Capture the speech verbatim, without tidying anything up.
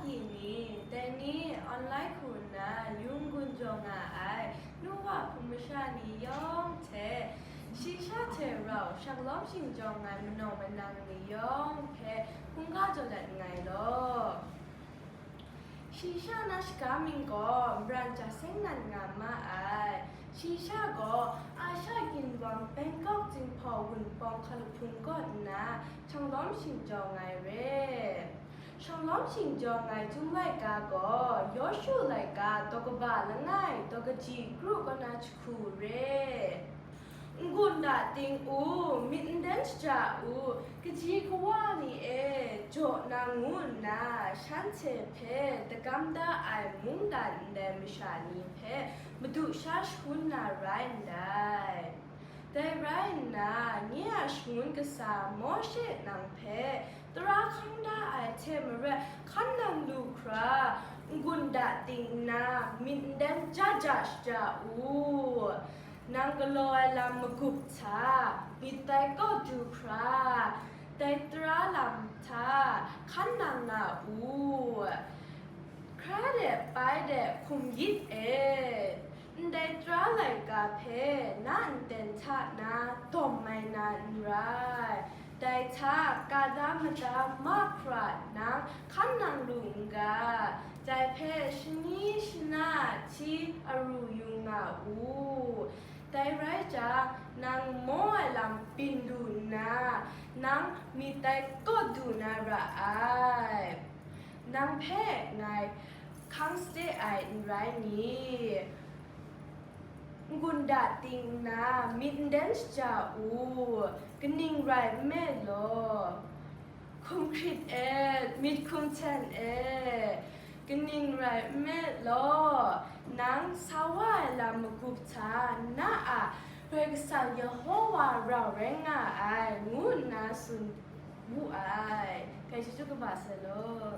Ki ni, dai ni online hku nna yawng gun jaw nga ai nu wa hpung masha ni yawng hte, shi sha hte rau shang lawm shingjawng ai manaw manang ni yawng hpe hkungga jaw dat nngai law. Shi sha na shaga mying gaw Maran Jaseng nan nga ma ai. Shi sha gaw Asha ginwang Bangkok Jinghpaw Wunpawng hkalup hpung kaw nna shang lawm shingjawng ai re. Shang lawm shingjawng ai Chyum laika gaw Yawshu laika daw kaba langai daw kaji kru kaw na jahku re. N-gun da ting u, myit n den shaja u, kaji kawa ni e jaw na ngu nna, shanhte hpe dagam da ai mungdan ndai masha ni hpe madu sha shangun na rai ndai. Dai rai nna, nye a shangun kasa Mawshe nang hpe tara hkang da ai hte maren, hkan nang lu hkra, n-gun da ting nna, myit n den ja ja shaja u. Nang galaw ai lam magup hta, myit tai kaw du hkra, dai tara lam hta hkan nang nga u. Hkra de pai de hkum yit e, ndai tara laika hpe na nten hta na dawm mai na n rai. Dai hta ka da mada mahkra nang hkan nang lu n ga, dai hpe shani shana hti aru yu nga u. Dai rai jang, nang maw ai lam byin lu nna, nang myit tai kaw du na ra ai. Nang hpe ngai hkang sade ai n rai ni? N-gun da ting nna myit n den shaja u, kaning rai nme law? Hkum hkrit e, myit hkum hten e, kaning rai nme law? Nang sa wa ai lam magup hta na a Karai Kasang Yehova rau rai nga ai, ngu nna tsun wu ai. Grai chyeju kaba sai law.